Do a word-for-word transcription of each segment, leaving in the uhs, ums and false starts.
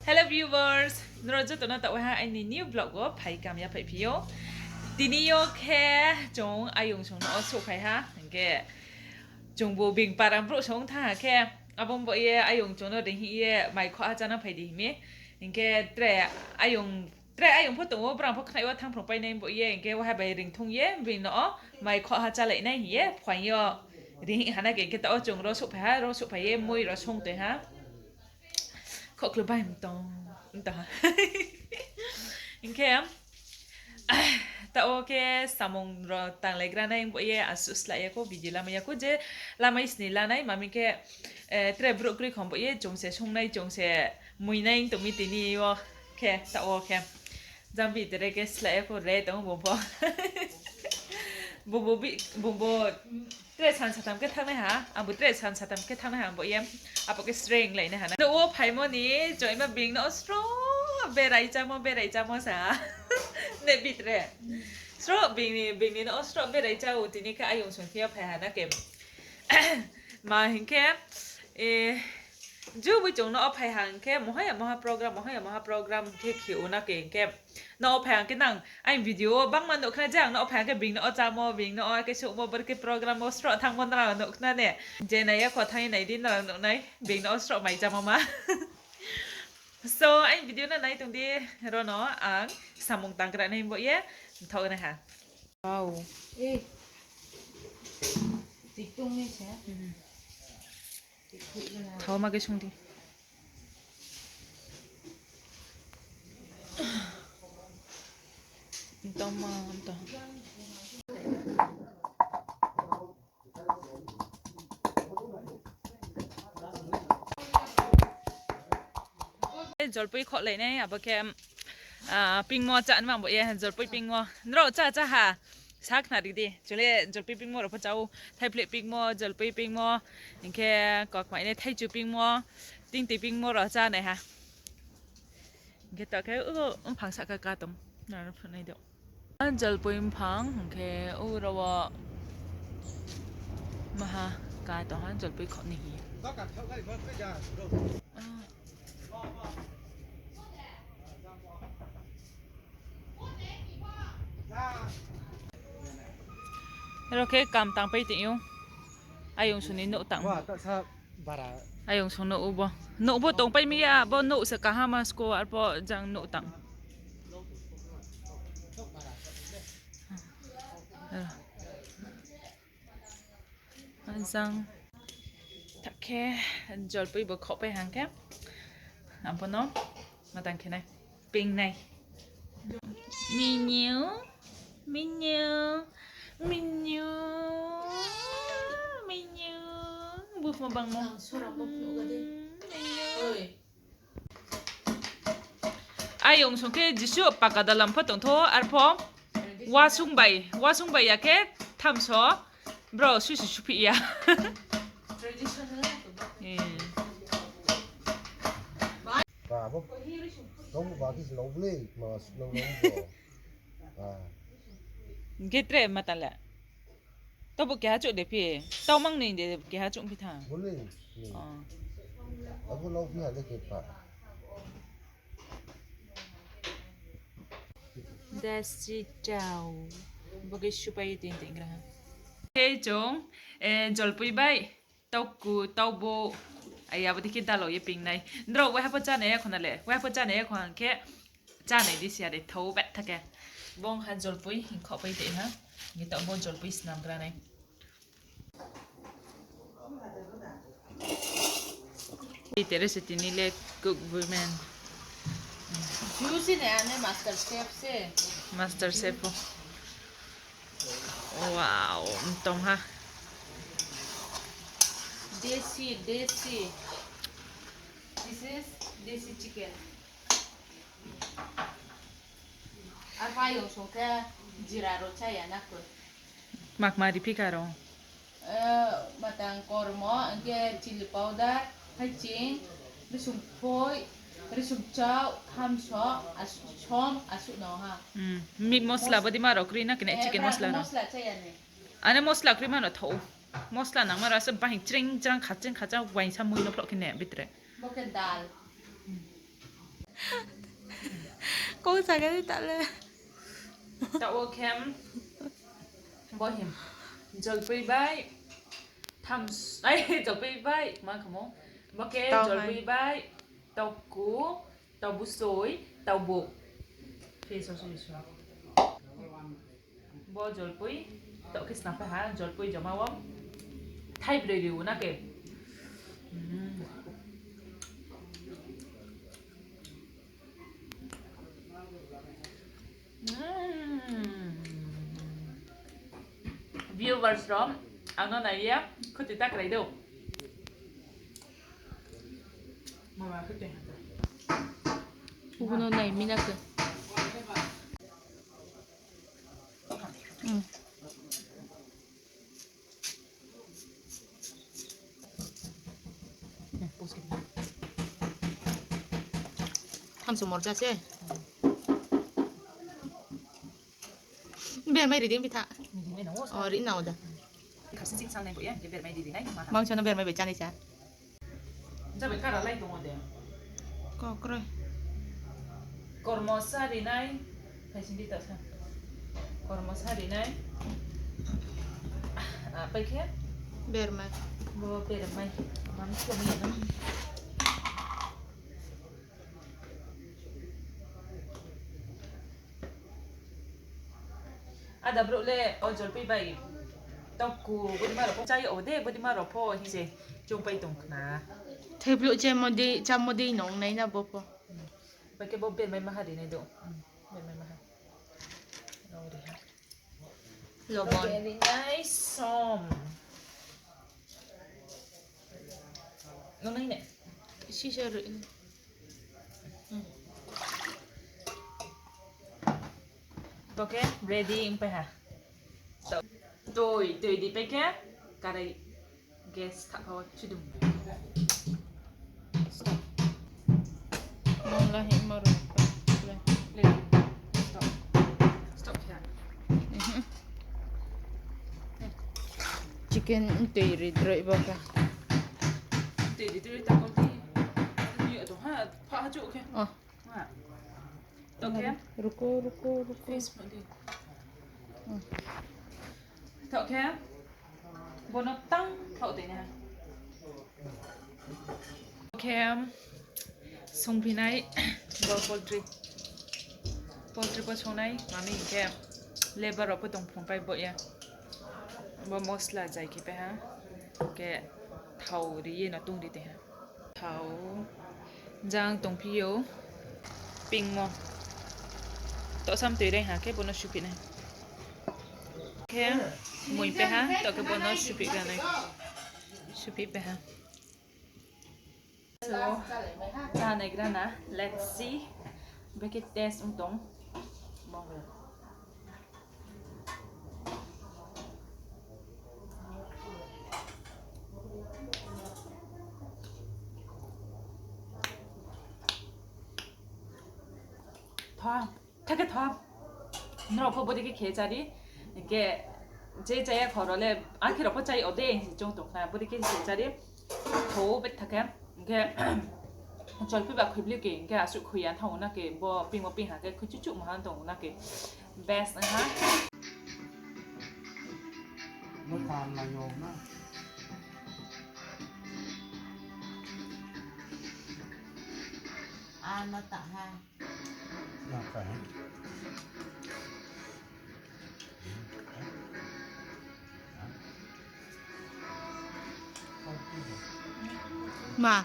Hello viewers, nrao joto no taoh waiha aini new vlog wo phai kam ya phaiphi ou. Tini yo khe chung ayong song no souhphai ha, hing khe chung bo being para brouh song thanng ha khe, abo bo ye ayong chung no reing hing ye mai khoh ha chána phai di hing mi. Hing khe tre ayong pho tong ou, brang pho khnai wo thanngphrung pai nai bo ye, hing khe waiha bai reing thung ye being no mai khoh ha chálai nai hing ye phuaing yo reing hing ha na khe, hing khe taoh wo chung ro souhphai ha, ro souhphai ye mui ro song toi ha. Khohklu bai mtong, mtong ha. Hing khe, taoh wo khe samung ro tanglaigra nai bo ye asuh slái ya khou, video lamai ya khou, je lamai sni la nai, ma mi khe, tre brouh kroi khong bo ye chung se sung nai, chung se mui nai tong mi tini yo khe, taoh wo khe. Jang bi tre khe slái ya khou, re tong ou bung pho. Bung bo tre san satham khe thanngnai ha, ang bo tre san satham khe thanngnai ha, ang bo ye abo khe sreng lai nai ha na. Nouh wo phaimo ni joima being no sroh berai chámo, berai chámo sa ha. Ne bi tre. Sroh being ni, being ni nouh wo sroh berai chá ou, tini khe ayong song khe yo phai ha na khe. Ma hing khe, juboi chung nouh wo phai ha hing khe, moha ya moha program, moha ya moha program khe khe ou na khe hing khe. Nouh wo phai ha hing khe nang aini video wo bangma nuh khna je, ang nouh wo phai ha hing khe being nouh wo chámo, being nouh wo khe souhmo, bor khe program wo sroh thanngmo nrao nuh khna ne. Je nai ya kho thanng ye nai di, nrao nuh nai, being nouh wo sroh mai chámo ma. So, aini video no nai tong di, ro no ang samung tanggra nai bo ye mthaoh nai ha. Wow. Thaoma khe sung di. Jolpoi khohlai nai, abo khe, pingmo chá nma bo ye, jolpoi pingmo. Nrao chá chá ha. Sa khna ri di. Chung le jolpoi pingmo rao pho chá ou. Thaiphleh pingmo, jolpoi pingmo, hing khe kokmai nai thaichu pingmo, tingtoi pingmo rao chá nai ha. Hing khe taoh khe, o, mphang sahka ka tong. Nrao no phnuh nai di. Jolpoi mphang, hing khe, o, ro wo maha ka tong ha, jolpoi khoh ni hing ye. Ro khe kam tangpai tong ou. Ayong song ni nouh tang. Ayong song nouh bo. Nouh bo tongpai mi ya, bo nouh se kaham ma sko, arpho jang nouh tang. Jang. Ta khe jolpoi bo khohpai hang khe. Abo no matang khe nai. Ping nai. Miniu, miniu, miniu, miniu. Buphma bangmo. Ayong song khe jesuh paka dalam pho tongtho, arpho wasung bai, wasung bai ya khe thamso, bro, susi suphi ya. Hing khe tre mata le. Tobo keha chouh de phi. Tau mang ni de keha chouh phi tha. Desi chao. Bo khe supai ye tin tin gra ha. Khe chung, jolpoi bai, tauku, taubo, ai abo dei khe dalao ye ping nai. Nrao waiha pho chánai ya kho na le, waiha pho chánai ya kho hing khe, chánai di si ya de thou betha khe. Bong ha jolpoi hing khohpai tei ha. Hing khe taoh bo jolpoi snam gra nai. Tere se tini le cook women. Master chef o. Wow, tong ha. Desi, desi. This is desi chicken. Arpho ayong song khe jira ro chá ya na koi. Makma ri phi karo. Matang kormo, hing khe chilli powder, haiching, risum phoi, risum chao, thamso, som, asuh no ha. Meat mosla bo dei ma rao kroi na khe ne, chicken mosla no. Ane mosla kroi ma no thou. Mosla nangma rao se bahing chring chrang khaching khachang uaingsa mui no phloh khe ne bitre. Bo khe dal. O, jaga ni ta le. Taoh wo khe, bo him. Jolpoi bai, thams-, ai, jolpoi bai, ma khamo. Bo khe tau hai. Jolpoi bai, tauku, taubusoi, taubo. Khe so, so, so. Bo jolpoi, taoh khe snam pai ha, jolpoi joma wo. Thai broi ri o na khe. Mm. Mm. Viewers rao, ang no nai ye, khuti ta krai do. Mama khuti. Ubo no nai mi na khe. Mm. Thamso morja se. Bermai ri di bitha. Ri nang o. O, ri nang o da. Khasi sing sang nai bo ya, je bermai ri di nai, ma ha. Mangsa no bermai bai chánai sa. Jabe kara lai tong o de. Kokroi. Kormo sa ri nai. Phai sing di ta sa. Kormo sa ri nai. Ah, pai khe? Bermai. Bo bermai. Mami khe mi no. Ada brouh le o jolpoi bai tauku bodima rao pho chai o de, bodima rao pho hing se choungpai tong khna. Theblo chamo dei, chamo dei nong nai na bo pho. Bai khe bo bermai maha ri nai do. Hmm, bermai maha. Nong ri ha. Lobon. Lobon ri nai som. Nung nai ne? Sisa ri. Hmm. Bo khe ready ong pai ha. To, tui, tui di pai khe, karai gas thapha wo chudum. Stop. Mangla hi maro. Play. Stop. Stop khe. Mhm. Chicken tui ri droi bo khe. Tui ri droi ta kau di. Ni ato ha, pha ha chu khe. Oh. Ha. Tokhe. Ruko, ruko, ruko. Face mo di. Hmm. Tokhe. Bono tang thao de na. Tokhe. Songphinai bo poultry. Poultry bo songnai, mami hing khe labour rao pho tong phung pai bo ya. Bo mosla jai khe pai ha. Hing khe thao ri ye no tong ri tei ha. Thao jang tongphi ou, pingmo. Tohsam toi rei ha khe bono suphi nai. Khe mui peha, to khe bono suphi ganai. Suphi peha. So, chá naigra na, let's see. Brekhe taste ong tong. Bong. Tha, tha khe tha. Nrao pho bodei khe khe chári. Hing khe je chaya khoro le, akhe rao pho chai ode, hing se chung tong khna. Bodei khe khe chári. Tho, bet tha khe. Hing khe, cholphi ba khuibliu khe, hing khe asuh khui ya thanng na khe, bo pingmo ping ha khe, khui chuh chuh maha tong na khe. Best ha. Ano ta ha. Ma.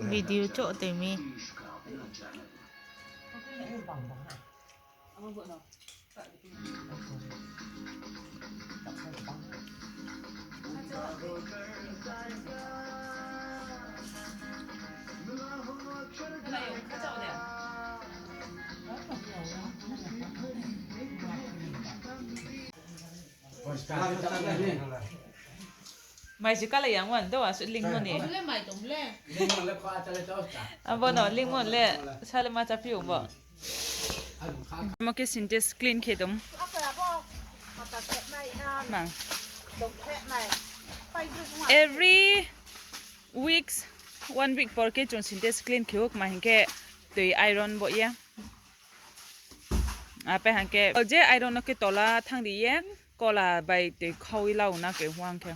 Video choh tei mi. Mai se kalai yang wan do, asuh lingmo ni. Abo no lingmo le, sale ma chaphi ong bo. Mo khe Sintex clean khe dong. Mang. Every Weeks, one week por khe chung Sintex clean khe ou, kma hing khe tui iron bo ye. Apai hing khe je iron no khe tola thanng ri ye, kola bai tui khau ye lau na khe huang khe.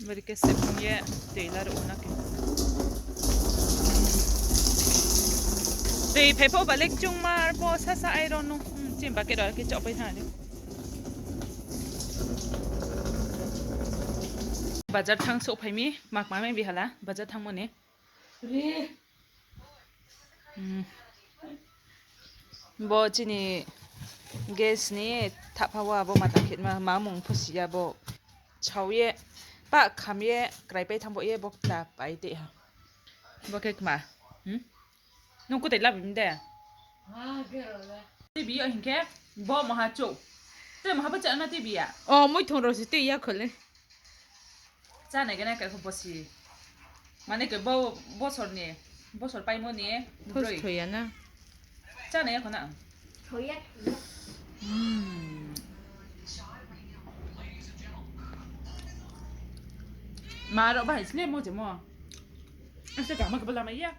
Bari khe sepung ye tui laruh na khe. Tui phai pho ba le chungmar pho sasa iron no. Hmm, chini bucket rao khe chohpai thanng di. Bazar thanng souhphai mi, kma kma mai bi hala, bazar thanngmo ni. Hmm. Bo chini gas ni thahpha wo abo mata khetma, ma mung pho si ya bo. Chau ye, pah kham ye, kraipai thanng bo ye, bo kta pai tei ha. Bo khe kma. Hmm? Nung kutai labi mi de? Tei bi yo hing khe, bo maha chouh. Tei maha bo chana tei bi ya. O, muithong rao se tei ya kho le. Chánai gana khe bosi. Mane khe bo bosor ni, bosor paimo ni broi. Thoi ya na. Chánai ya kho na. Hmm. Ma rao bahai sle mo je mo. Ase kama khe bo lamai ya.